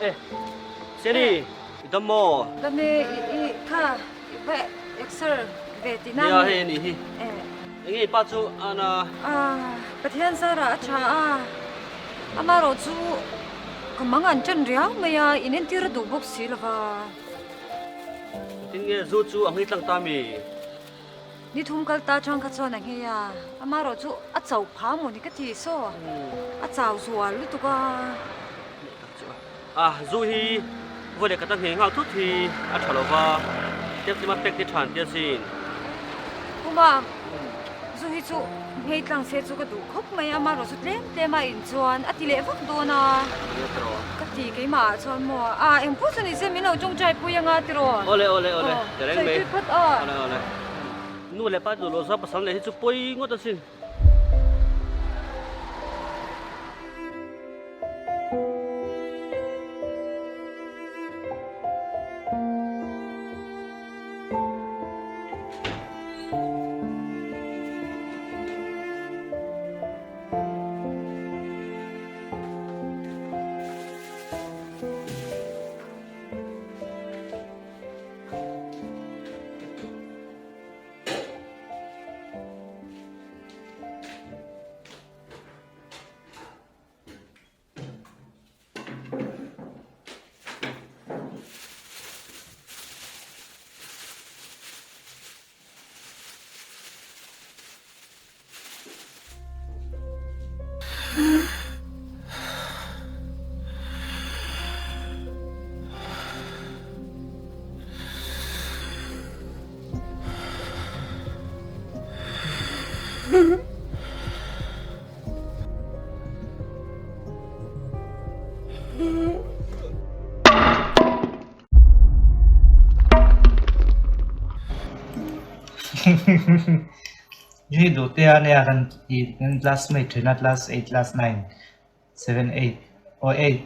E, Seri, i dam maw? Dam e, i kha, i va exer ve tih na Nia, hei a nih hi. Enge i pa chu a na? A, Pathian zarah a tha a, amaherawh chu ka mang an ṭan riau mai a, in entir a duh bawk si lo va. Engtin nge zu chu a nghei tlang ta mi? Ni thum kal ta chang kha chuan a nghei a, amaherawh chu a chauh phah maw ni ka ti saw, a chau zual lutuk a. A, zu hi vawi leh khat a nghei nghal thut hi a tha lo va, tep tlema pek te than tia sin. Puma, zu hi chu nghei tlang se chu ka duh khawp mai a, amaherawh chu tlem tlem a in chuan a ti leh vak dawn a. Ka ti keimah ah chuan maw, a engpawh chu ni se min lo tawngtai pui anga tiraw? Awle awle awle, tereng mai. Sawi tui phawt a. Awle awle. Nu leh pa duh loh zau pasal leh hi chu pawi ngawt asin. Hei duh te a nia kan tih kan classmate thena class eight class nine seven eight aw eight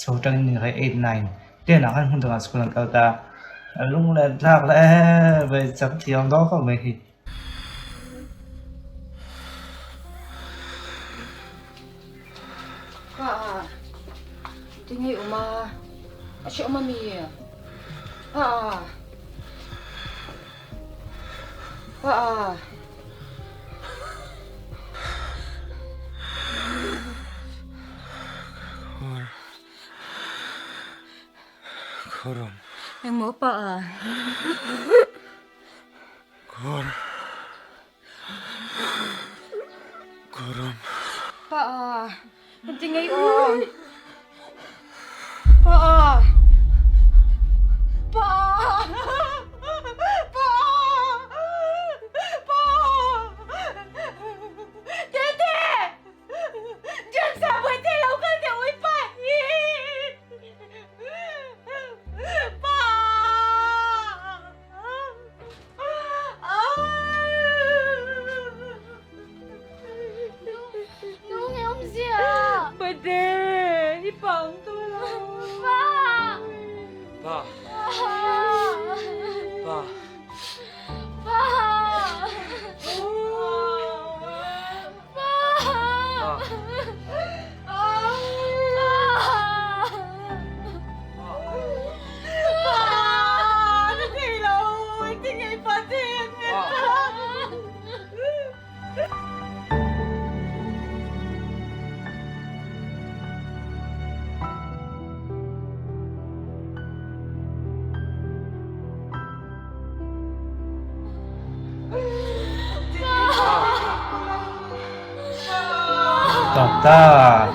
chho tangin ni kha eight nine ten ah khan hmun dangah school an kal ta a lung leh thlak leh mai chak thiam dawn khawp mai hi. Ka tinge awm a a hreawm ami pa pa. Khurum. Engmaw pa? Khur. Khurum. Pa, engtin nge i awm? Pa. Pa. Pa. Pa. Tete! James-a buaite lo kal teh ui pa hi! Pa! Buaite, i pa awm tawh lo. Pa! Pa! Pa! Pa! Tawp ta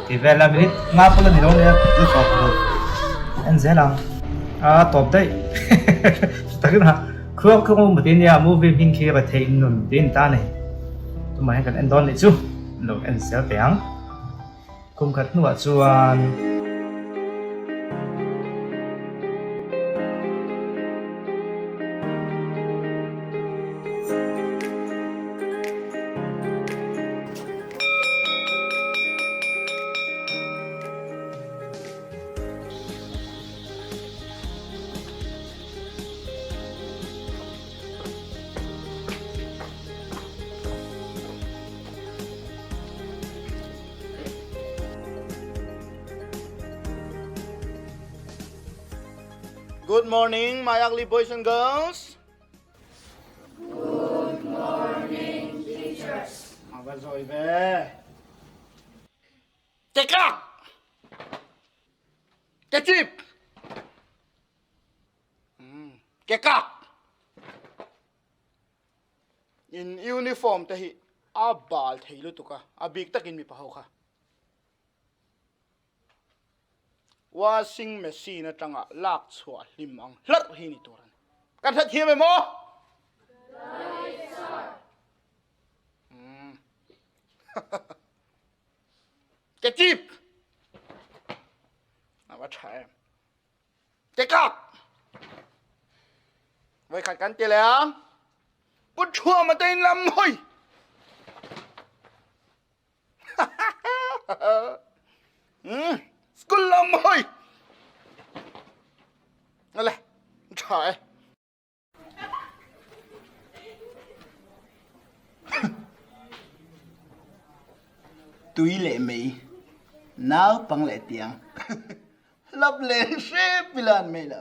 ti vel a minute nga pawh la ni lo nia chu tawp lo en zel ang a tawp daih takin a khuang khuang awm ti nia movie hming khi ra theih nun tiin ta ni tumah hian kan en dawn leh chu lo en zel teh ang kum khat hnuah chuan. Good morning, my ugly boys and girls. Good morning, teachers. Ava zawi ve. Tekak! Kechip! Kekak! In uniform te hi a bal thei lutuk a, a bik takin mipa ho kha. Washing machine atanga lak chhuah hlim ang hlarh hi ni tur a ni. Kan hrethiam em aw? Right, sir. Ke chip! A va tha em. Ke kak! Voi khat kan ti leh a. Pu Thuama te in lam hawi! School lam hawi! Ngale, tha e. Tui leh mei, naupang leh tiang, hlap leh hrep ila an mei lo.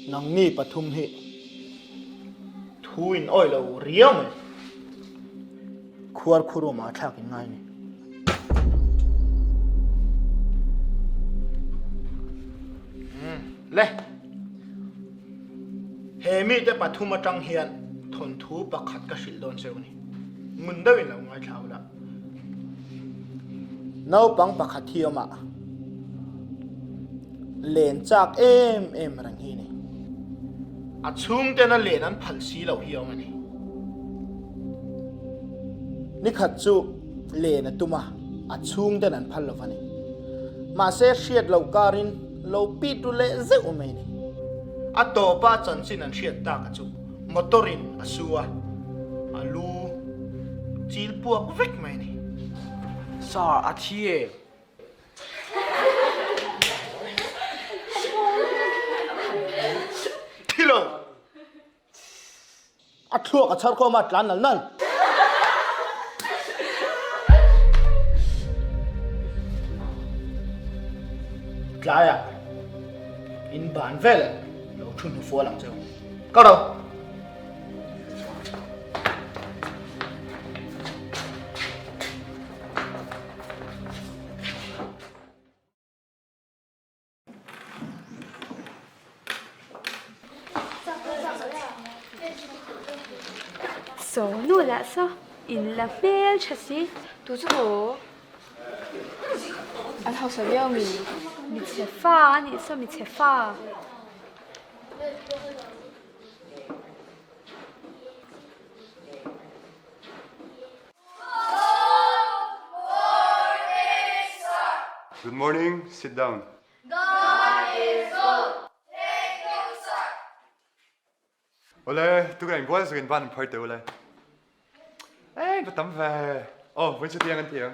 Nangni pathum hi thu in awih lo riau mai. Khuar khur awm ah thlak in ngai ni. Le. He mite pathum atang hian thawnthu pakhat ka hrilh dawn cheu ni. Ngun deuhin lo ngaithla ula. Naupang pakhat hi awm a, len chak em em reng hi a ni. A chhungtena len an phal si loh hi awm a ni. Nikhat chu len a tum a, a chhungten an phal lo va ni. Mahse hriat loh karin lo pit ru leh zeuh mai a ni. A tawpa chanchin an hriat tak a chu motor in a su a, a lu chil puak vek mai a ni. Sir, a thi e. Thi lo. A thluak a chhar khawm a tlan nal nal. Tlaiah in ban vel lo thu hnu fual ang cheu. Ka ro. Saw nu lah saw in la hmel tha si. Tu chu maw? An hausa viau mi? Michhe fa a nih saw michhe fa. Good morning, sit down. God is good. Thank you, sir. Ole, tu kan bual zakin van phar te ule. Ei, va tam ve. Oh, vui chu tiang an tiang.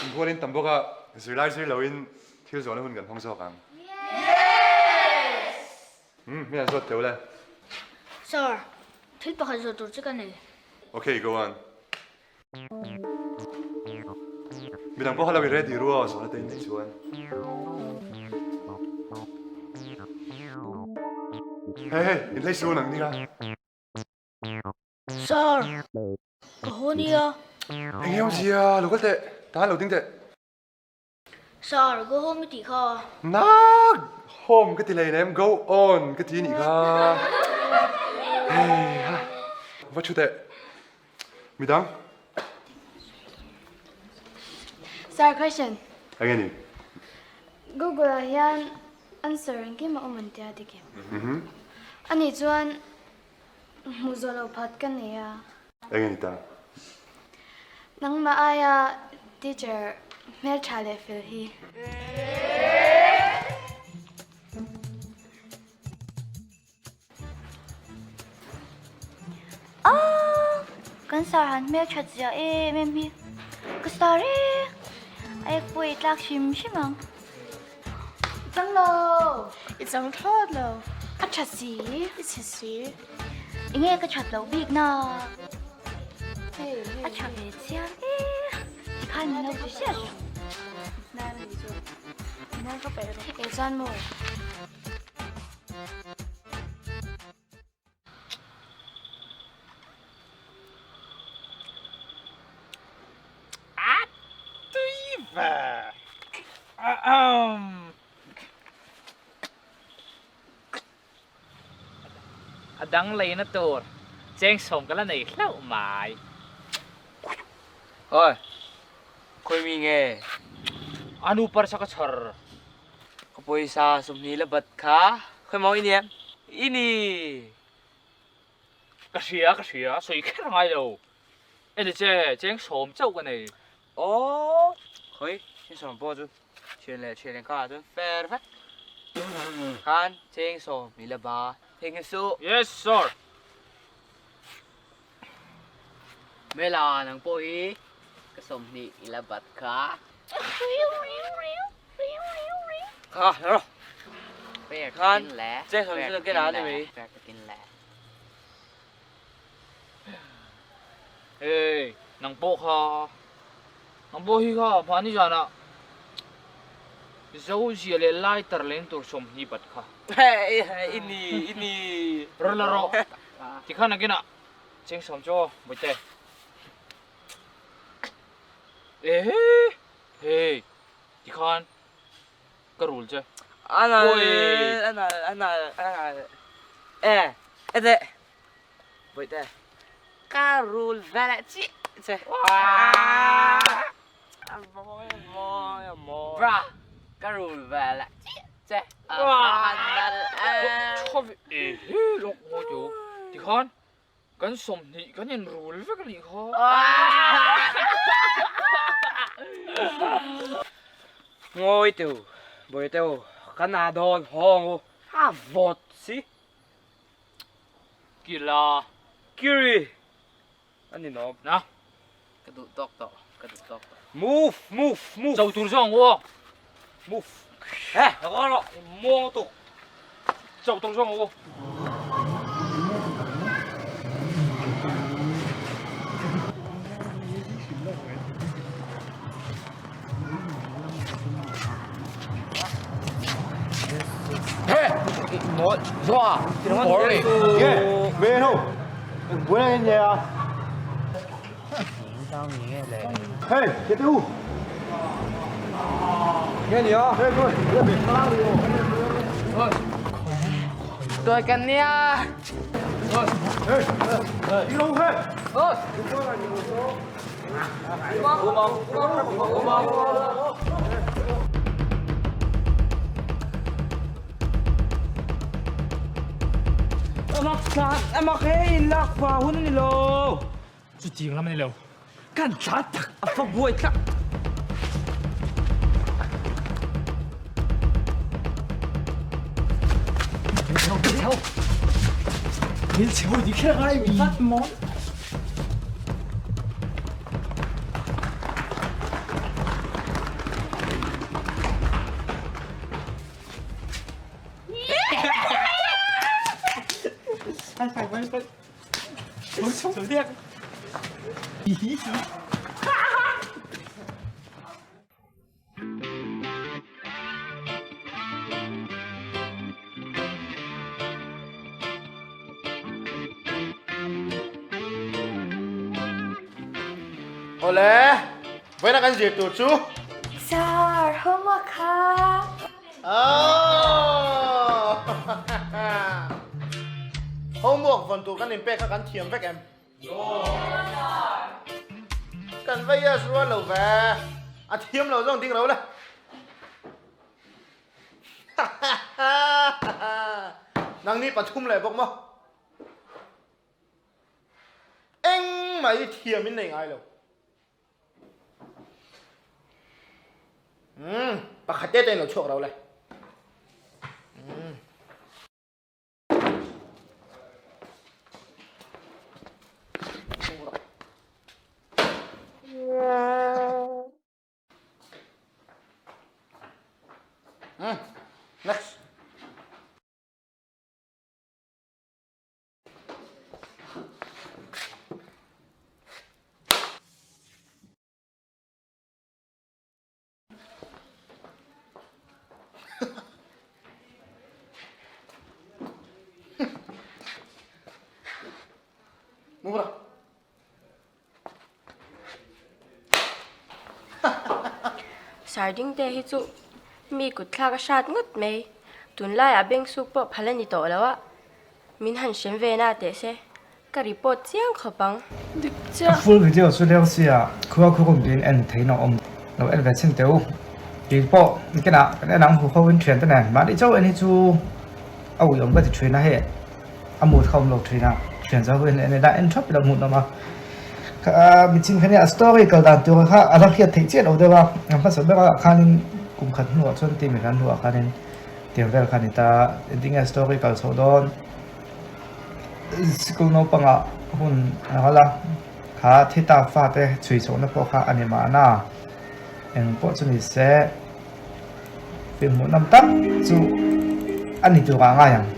In bualin tam boka zirlai zir loin thil zawhna hun kan hmang zawk ang. Yes! Mi an zawt teuh le. Sir, thil pakhat zawh tur che ka nei. Ok, go on. Midang pawh kha lo i ready ru aw, zawhna te in neih chuan. Hey, hey, in hlei su nang nia. Sir, ka haw nia. Eng emaw zia, lo kal teh, tahan lo ding teh. Sir, go home i tih kha. Nak! Home ka ti hlei nem, go on ka ti nih kha. Hei ha, va thu teh. Midang? Sir, question. Eng nge ni? Google ah hian answer engkim a awm an tia dik em? Anih chuan Hmuh zawh loh phat ka nei a. Eng a ni ta? Nangmah aia teacher hmeltha leh fel hi. Aaa! Kan sar han hmelthat zia em em hi. Ka star e! A ek pawh i tlak hrim hrim ang. I chang lo! I chang thlawt lo. A tha si. I chhe si. Enge ka that loh bik na? A tha ve chiang e. Tikhan min lo ti hriat rawh. E chuan maw? A tui ve! Ahem! A dang leina tur cheng sawm ka la nei hlauh mai. Oi! Khawi mi nge? A nu parsa ka chhawr. Ka pawisa sawmhnih la bat kha khawi maw i nia? I ni! Ka hria, ka hria, sawi kher ngai lo. Eni che, cheng sawm chauh ka nei. Aw, khawi, cheng sawm pawh chu thian leh thian engkah ah chuan fair vek. Khan cheng sawm i la ba thei nge suh. Yes sir. Mela, nang pawh hi ka sawmhnih i la bat kha. Kha, la rawh. Khan, cheng sawm chu ken a ni mai. Hey, nang pawh kha. Nang pawh hi kha, mahni zanah Zo zia leh lighter leng tur sawmhnih bat kha. Hey, i ni, i ni. Rawn la rawh. Tikhan nakinah cheng sawm chu aw, Bawihte. Ehe, hei, tikhan ka rul che. Anal, anal, anal, anal. E, e teh. Bawihte, ka rul ve leh chiah che. A mawi, a mawi, a mawi. Bra, ka rul ve leh chiah che. A nal e. Ehe, lawk mawi teu. Tikhan, kan sawmhnih kan inrul vek a nih kha. Ngawi teu, Bawihte teu, ka na dawn hawng u, a vawt si. Kila. Kiri. A ni nawm. Na. Ka duh tawk tawh, ka duh tawk tawh. Move, move, move. Cho tur zawng u aw. Move. He, ka kawr rawh, i muang lutuk. Cho tur zawng u. He, maw, zawng a, kawr ni. Nge, ve ho, buai a nge a. Hey, ke te u. Nge ni a? Hey, koi. Tôi cần nia. Hey, đi đâu thế? Amak he in lak pa hun ani lo. Chutiang lam ani lo. Kan thla tak a fa buai thlak. Hmel chhe hawi dik kher ngai mi. Vat maw. Awle, vawiina kan zir tur chu. Sir, homework kha. Oh! Homework vawn tur kan inpek kha kan thiam vek em? Kan va yes rual lo ve. A thiam lo zawng ding lo le. Nang ni pathum leh bawk maw? Engmah hi thiam in nei ngai lo. Umm, pakhat te te in lo chhuak ro le. Umm. Next. Move Sarding te hi chu mi kut thlak a hrat ngawt mai. Tunlaiah bank suk pawh phal a ni tawh lo a, min han hrem ve na teh se. Ka report chiang khawp ang. Dik chiah. A full video chu leng sia khua khu kum tiin en thein a awm lo en ve chin teh u. Kei pawh nikinah kan en ang hu ho in thian te nen mahni chauh en hi chu a ui awm ka ti thin a hei a mood kha awm lo thin a thian zau ho in en ila en thap ila hmuh nawm a kha michin kha nia a story kal dan tur kha a la hriat theih chiah lo deuh a a hmasa berah khanin kum khat hnuah chuan ti mi hlan hnuah khanin tiang vel kha a ni ta engtin nge story kal chhoh dawn. Sikul naupangah hun a ral a, kha thita fate chhui chhohna pawh kha a ni mahna. Eng pawh chu ni se, film hmuhnawm tak chu a ni tur ah a ngai ang.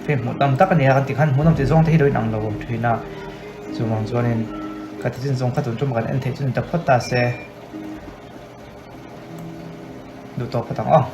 Film hmuhnawm tak a ni a kan tih khan hmuhnawm tih zawng te hi lo inang lo awm thin a, chuvang chuanin ka ti chin zawng kha tun tum kan en theih chu ni ta phawt ta se, duh tawh phawt ang aw.